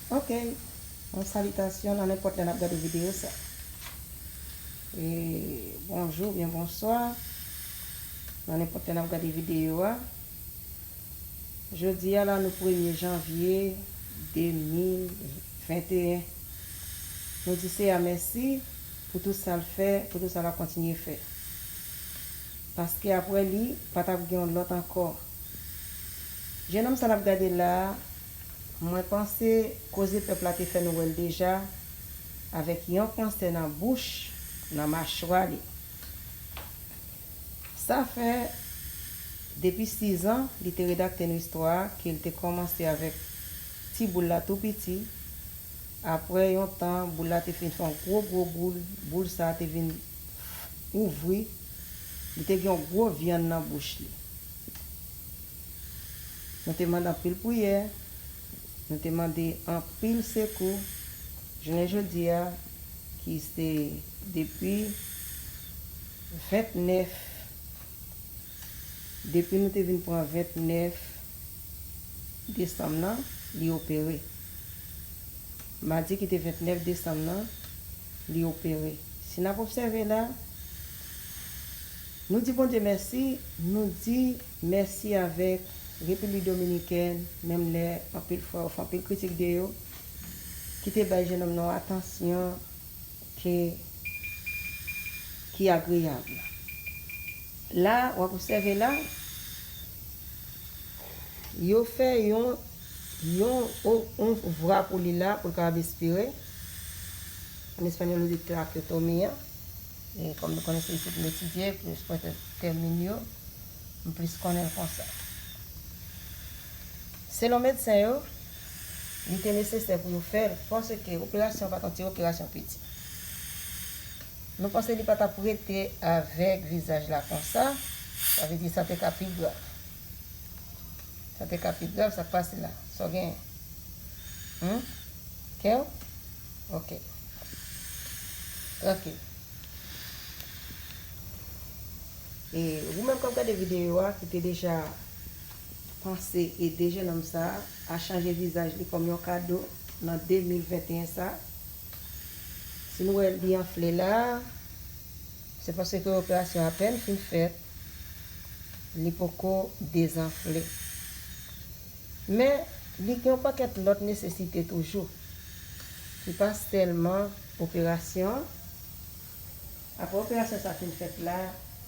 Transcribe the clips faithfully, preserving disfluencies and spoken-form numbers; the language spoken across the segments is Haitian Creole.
Ok, yon salitasyon nan nenpòt lè n ap gade videyo sa. E bonjou oubyen bonswa, nan nenpòt lè n ap gade videyo a. Jodi a la, nou premye janvye de mil venteyen. Nou di Seyè a mèsi pou tout sa l fè, pou tout sa l ap kontinye fè. Paske apre li, pa t ap gen yon lòt ankò. Jennonm sa n ap gade la a, mwen panse Koze Pèp la te fè nou wè l deja, avèk yon kansè nan bouch, nan machwa li. Sa fè depi sizan li te redakte nou istwa a, ke l te kòmanse avèk ti boul la tou piti. Apre yon tan, boul la te fin fè yon gwo, gwo boul. Boul sa a te vin ouvri. Li te gen yon gwo vyann nan bouch li. Nou te mande anpil priyè. Nou te mande anpil sekou. Jounen jodi a, ki se depi ventnèf, depi nou te vin pran ventnèf desanm nan, li opere. Madi ki te ventnèf desanm nan, li opere. Si n ap obsève la, nou di Bondye mèsi, nou di mèsi avèk Repiblik Dominikèn, menm lè anpil fwa yo fè anpil kritik de yo, ki te bay jennonm nan yon atansyon ke, ki agreyab. La, w ap obsève la, yo fè yon, yon, o- yon vwa pou li la, pou l kapab espire. An espanyòl, yo di traketomia. E kòm nou konnen se isit m etidye, plis pou tèmin yo, m plis konnen l konsa. Selon medsen yo, li te nesesè pou yo fè l, paske operasyon pa t yon ti operasyon piti. Nou panse li pa t ap rete avèk vizaj la konsa, sa vle di sa te ka pi grav. Sa te ka pi grav, sa k pase la. Sa w genyen? Hmm? Kè w? Ok. Trankil. E ou menm k ap gade videyo a, ki te deja panse ede jennonm sa a chanje vizaj li kòm yon kado nan de mil venteyen sa, si nou wè li anfle la, se paske operasyon apèn fin fèt, li poko dezanfle. Men, li gen yon pakèt lòt nesesite toujou, ki pa sèlman operasyon an. Apre operasyon sa fin fèt la,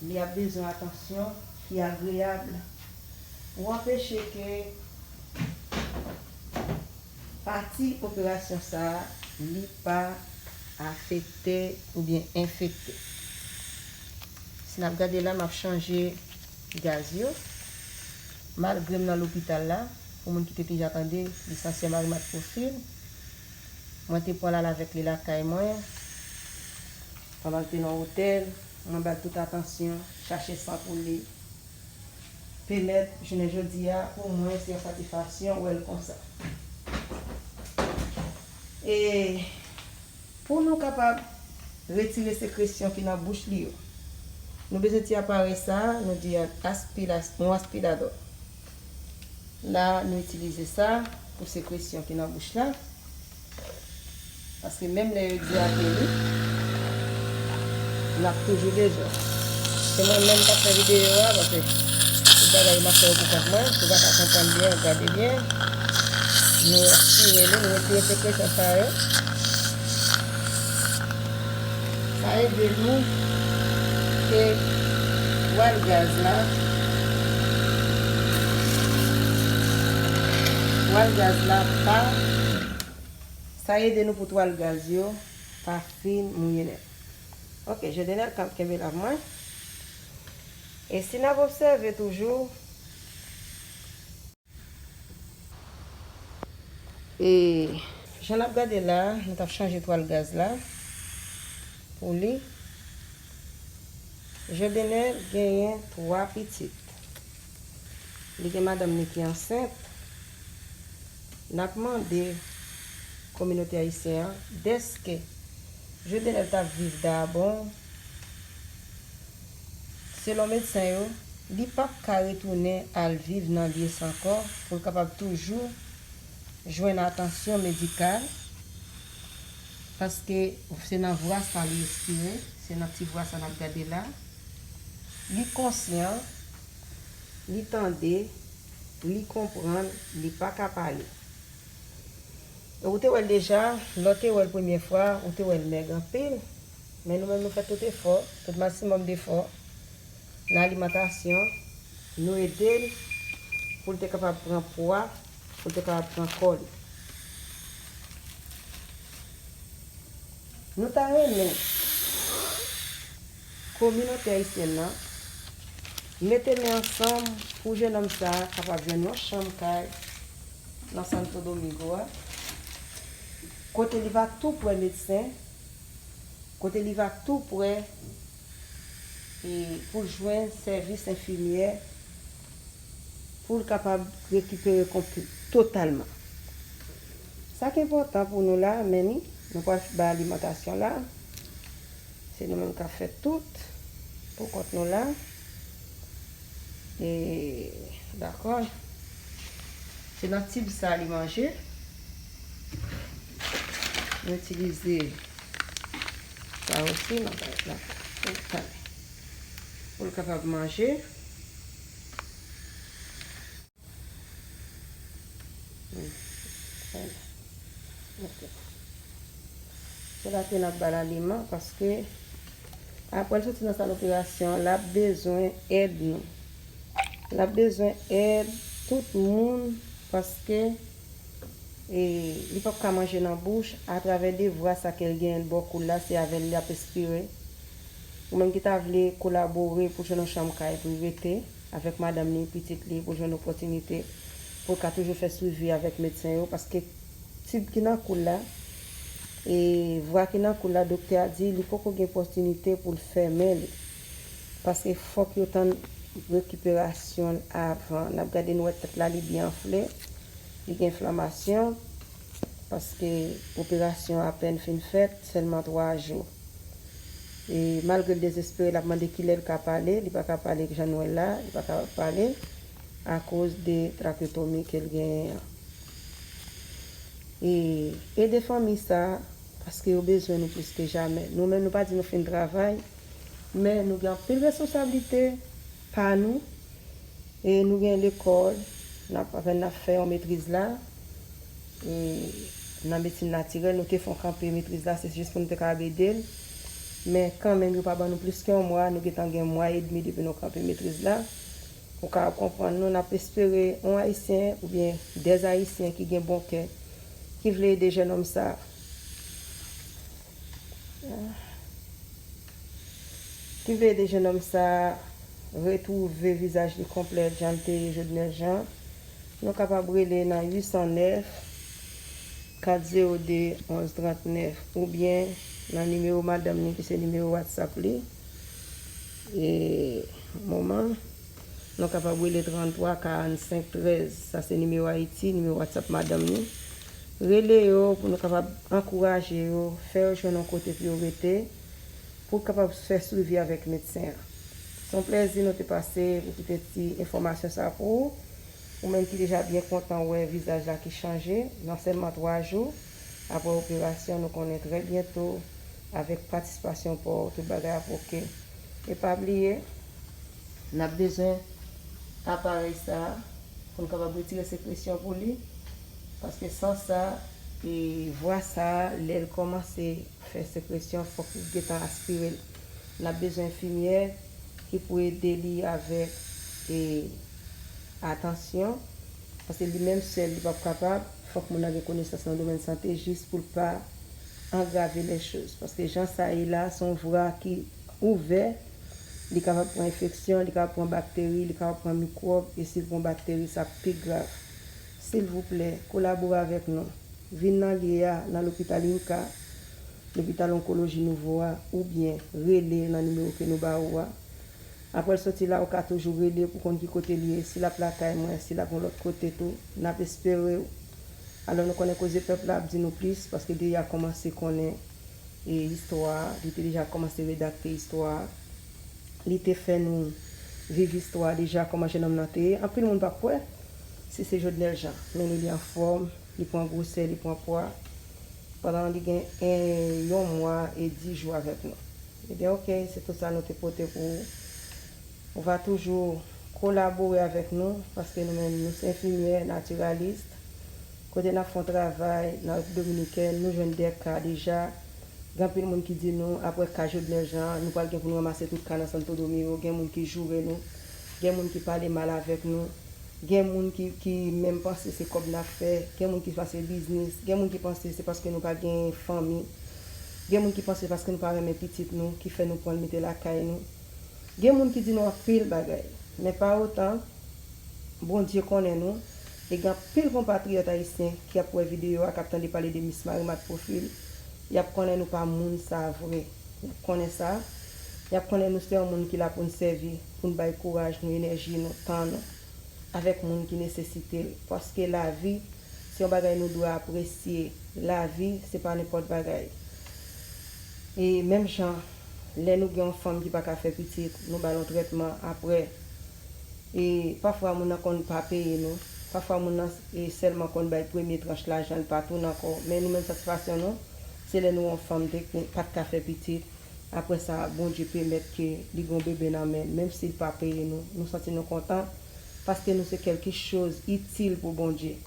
li ap bezwen atansyon ki agreyab pou anpeche ke pati operasyon sa a, li pa afekte oubyen enfekte. Si n ap gade la, m ap chanje gaz yo. Malgre m nan lopital la, pou moun ki te deja tande, lisansye Marie Marthe Profil, mwen te pran l al avèk li lakay mwen, pandan l te nan otèl, mwen ba l tout atansyon, chache san pou li, pèmèt jounen jodi a, pou mwen, se yon satisfaksyon wè l konsa. E pou nou kapab retire sekresyon ki nan bouch li yo, nou bezwen ti aparèy sa a, nou di aspiras-, yon aspiradò. La, nou itilize sa pou sekresyon ki nan bouch la. Paske menm lè yo egzeyate li, n ap toujou bezwen. Se mwen menm k ap fè videyo a, paske tout bagay yo m ap fè yo pou kont mwen. Si w pa ka konprann byen, gade byen. Nou aspire li, nou retire sekresyon sa yo. Sa ede nou ke twal gaz la, twal gaz la pa, sa ede nou pou twal gaz yo pa fin mouye nèt. Ok, Jedenel k ap kenbe la pou mwen. E si n ap obsève toujou, e jan n ap gade la, nou t ap chanje twal gaz la pou li. Jedenel genyen twa pitit. Li gen madanm li ki ansent. N ap mande kominote ayisyen an, dèske Jedenel t ap viv Dabon, selon medsen yo, li p ap ka retounen al viv nan lye sa ankò pou l kapab toujou jwenn atansyon medikal, paske se nan vwa sa li espire, se nan ti vwa sa n ap gade la. Li konsyan, li tande, li konprann, li pa ka pale. Ou te wè l deja, lè w te wè l premye fwa, ou te wè l mèg anpil. Men nou menm nou fè tout efò, tout maksimòm defò nan alimantasyon, nou ede l pou l te kapab pran pwa, pou l te kapab pran kò li. Nou ta renmen kominote ayisyèn nan mete men ansanm pou jenòm sa a kapab jwenn yon chanm kay nan Santo Domingo a, kote li va tou prè medsen, kote li va tou prè e pou l jwenn sèvis enfimyè, pou l kapab rekipere konp totalman. Sa k enpòtan pou nou la, men ni, nou pral bay alimantasyon la. Se nou menm k ap fè tout pou kont nou la. E, dakò. Se nan tib sa li manje. Nou itilize sa osi, nan, nan, nan, pou l kapab manje. Hmm. Vwala. Ok. Se la ke n ap ba l aliman, paske apre l soti nan sal operasyon, l ap bezwen èd nou. L ap bezwen èd tout moun, paske e, li p ap ka manje nan bouch, atravè de vwa sa ke l genyen bò kou l la, se avè l li ap espire. Ou menm ki ta vle kolabore pou jwenn yon chanm kay pou l rete avèk madanm li, pitit li, pou l jwenn opòtinite pou l ka toujou fè swivi avèk medsen yo, paske tib ki nan kou l la, e, vwa ki nan kou l la, doktè a di li poko gen opòtinite pou l fèmen li. Paske fòk yo tann rekiperasyon l avan. N ap gade, nou wè tèt la, li byen anfle. Li gen enflamasyon, paske operasyon apèn fin fèt, sèlman twa jou. E malgre l dezespere, l ap mande kilè l ka pale, li pa ka pale, jan nou wè l la, li pa ka pale akoz de trakekotomi ke l genyen an. E ede fanmi sa, paske yo bezwen nou plis ke jamè. Nou menm, nou pa di nou fin travay, men nou gen anpil responsablite pa nou. E nou gen lekòl, n ap, apèn n ap fè yon metriz la. E nan medsin natirèl, nou te fè yon kanpe metriz la, se jis pou nou te kapab ede l. Men kanmenm, yo pa ban nou plis ke yon mwa, nou gentan gen mwa edmi depi nou kanpe metriz la. Ou kapab konprann nou, n ap espere yon Ayisyen oubyen dè Ayisyen ki gen bon kè, ki vle ede jennonm sa a. Ki vle ede jennonm sa a retwouve vizaj li konplèt jan l te ye Jodnèl Jean, nou kapab rele nan uit san nèf, kat zewo de, onz trant nèf, oubyen nan nimewo madanm li, ki se nimewo WhatsApp li. E moman, nou kapab rele trant twa karannsenk trèz. Sa se nimewo Ayiti, nimewo WhatsApp madanm li. Rele yo pou nou kapab ankouraje yo, fè yo jwenn yon kote pou yo rete, pou kapab fè swivi avèk medsen an. Se yon plèzi nou te pase pou kite ti enfòmasyon sa pou ou. Ou menm ki deja byen kontan wè vizaj la ki chanje nan sèlman twa jou apre operasyon, nou konnen trè byento avèk patisipasyon pa w, tout bagay ap oke. E pa bliye, n ap bezwen aparèy sa a pou n kapab retire sekresyon pou li, paske san sa, e vwa sa a, lè l kòmanse fè sekresyon, fòk li gentan aspire l. N ap bezwen enfimyè ki pou ede li avèk, e, atansyon, paske li menm sèl, li p ap kapab. Fòk moun nan gen konesans nan domèn sante jis pou l pa angrave lèchoz. Paske jan sa ye la, se yon vwa ki ouvè, li kapab pran enfeksyon, li kapab pran bakteri, li kapab pran mikwòb, e si l pran bakteri, sa pi grav. Silvouplè, kolabore avèk nou. Vin nan lye a, nan lopital INCAH, lopital onkoloji nouvo a, oubyen rele nan nimewo ke nou ba ou a. Apre l soti la, ou ka toujou rele pou konn ki kote l ye, si l ap lakay mwen, si l ap yon lòt kote tou. N ap espere w. Alò, nou konnen Koze Pèp la ap di nou plis, paske deja kòmanse konnen, e, istwa a, li te deja kòmanse redakte istwa a. Li te fè nou viv istwa a deja, kòman jennonm nan te ye. Anpil moun pa kwè si se Jodnèl Jean, men li, li anfòm, li pran gwosè, li pran pwa, pandan li gen en, yon mwa e dis jou avèk nou. Ebyen, oke, se tout sa nou te pote pou ou. On va toujou kolabore avèk nou, paske nou menm, nou se enfimyè, natiralis. Kote n ap fè yon travay nan Repiblik Dominikèn, nou jwenn de ka deja. Gen anpil moun ki di nou, apre ka Jodnèl Jean, nou pral gen pou nou ranmase tout ka nan Santo Domingo. Gen moun ki joure nou. Gen moun ki pale mal avèk nou. Gen moun ki, ki menm panse se kòb n ap fè. Gen moun ki panse biznis. Gen moun ki panse se paske nou pa gen fanmi. Gen moun ki panse paske nou pa renmen pitit nou, ki fè nou pran l mete lakay nou. Gen moun ki di nou anpil bagay. Men pa otan, Bondye konnen nou. E gen anpil konpatriyòt ayisyen ki ap wè videyo a, k ap tande pale de Miss Marie Marthe Profil. Y ap konnen nou pa moun sa vre. Y ap konnen sa. Y ap konnen nou se yon moun ki la pou n sèvi, pou n bay kouraj nou, enèji nou, tan nou, avèk moun ki nesesite l. Paske lavi, se yon bagay nou dwe apresye. Lavi, se pa nenpòt bagay. E menm jan, lè nou gen yon fanm ki pa ka fè pitit, nou ba l yon trètman apre. E pafwa, moun nan konn pa peye nou. Pafwa, moun nan, e, sèlman konn bay premye tranch lajan, li pa tounen ankò. Men nou menm, satisfaksyon nou, se lè nou wè yon fanm te, pa t ka fè pitit. Apre sa, Bondye pèmèt ke li gen yon bebe nan men l. Menm si l pa peye nou, nou santi nou kontan, paske nou se kèlkechoz itil pou Bondye.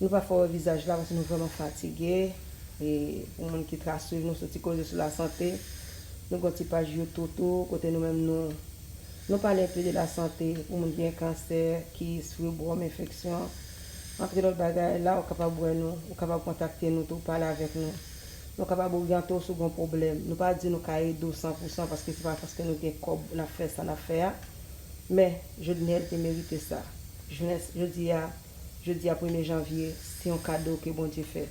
Nou pa fè wè vizaj la paske nou vrèman fatige. E pou moun ki t ka swiv nou sou ti koze sou lasante, nou gen yon ti paj YouTube tou, kote nou menm nou, nou pale enpe de lasante pou moun ki gen kansè, kis, fibwòm, enfeksyon. Antre lòt bagay, la ou kapab wè nou, ou kapab kontakte nou tou, pale avèk nou. Nou kapab oryante w si w gen yon pwoblèm. Nou pa di nou ka ede w san pou san paske se pa paske nou gen kòb n ap fè sa n ap fè a. Men, Jodnèl te merite sa. Jodi a, jodi a premye janvye, se yon kado ke Bondye fè.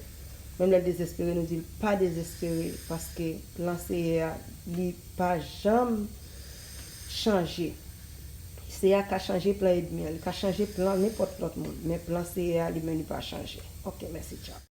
Menm lè l dezespere, nou di l pa dezespere, paske plan Seyè a, li pa janm chanje. Seyè a ka chanje plan ènmi an, li ka chanje plan nenpòt lòt moun, men plan Seyè a, li menm, li pa chanje. Oke, mèsi, tchao.